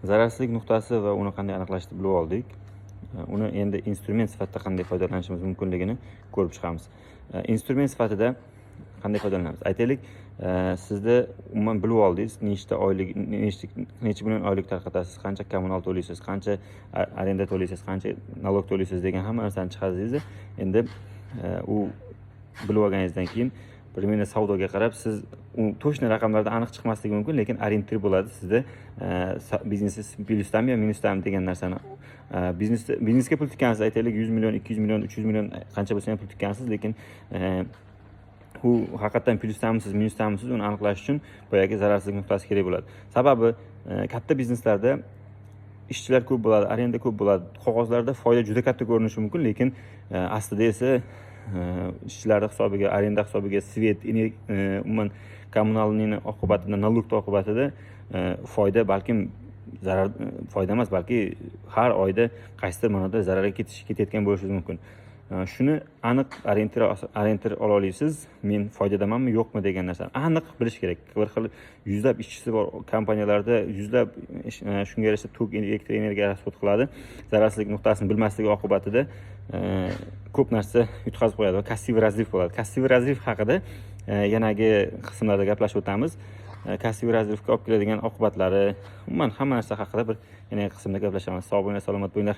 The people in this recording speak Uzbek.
Zararsizlik nuqtasi va uni qanday aniqlashni bilib oldik. Uni endi instrument sifatida qanday foydalanishimiz mumkinligini ko'rib chiqamiz. Instrument sifatida qanday foydalanamiz? Aytaylik, sizda umuman bilib oldingiz, nechta oylik, necha million oylik tarqatasiz, qancha kommunal to'laysiz, qancha arenda to'laysiz, qancha налог to'laysiz degan hamma narsani chiqardingiz. Endi u bilib olganingizdan keyin примерно savdoga qarab siz u точно raqamlarda aniq chiqmasligi mumkin, lekin ориентир bo'ladi sizda, biznesingiz plyusdami yo minusdami degan narsani. Biznesga pul tikkansiz, aytaylik, 100 million, 200 million, 300 million, qancha bo'lsa ham pul tikkansiz, lekin u haqiqatdan plyusdamisiz, minusdamisiz, uni aniqlash uchun boyagi zararsizlik nuqtasi kerak bo'ladi. Sababi katta bizneslarda ishchilar ko'p bo'ladi, arenda ko'p bo'ladi, qog'ozlarda foyda juda katta ko'rinishi mumkin, lekin aslida esa ishchilarni hisobiga, arenda hisobiga, свет, umuman коммунальный oqibatida, налог ni oqibatida foyda balkim zarar, foyda emas, balki har oyda qaysidir ma'noda zararga ketayotgan bo'lishi mumkin. Shuni aniq ориентир ola olasiz, men foydadamanmi, yo'qmi degan narsani aniq bilish kerak. Bir xil yuzlab ishchisi bor kompaniyalarda yuzlab shunga yarasha tok, elektr energiya расход qiladi. Zararsizlik nuqtasini bilmasligi oqibatida ko'p narsa yutqazib qo'yadi va кассовый разрыв bo'ladi. Кассовый разрыв haqida yanagi qismlarda gaplashib o'tamiz. Кассовый разрыв ga olib keladigan oqibatlari, umuman hamma narsa haqida bir yanagi qismda gaplashamiz. Sog' bo'linglar, salomat bo'linglar.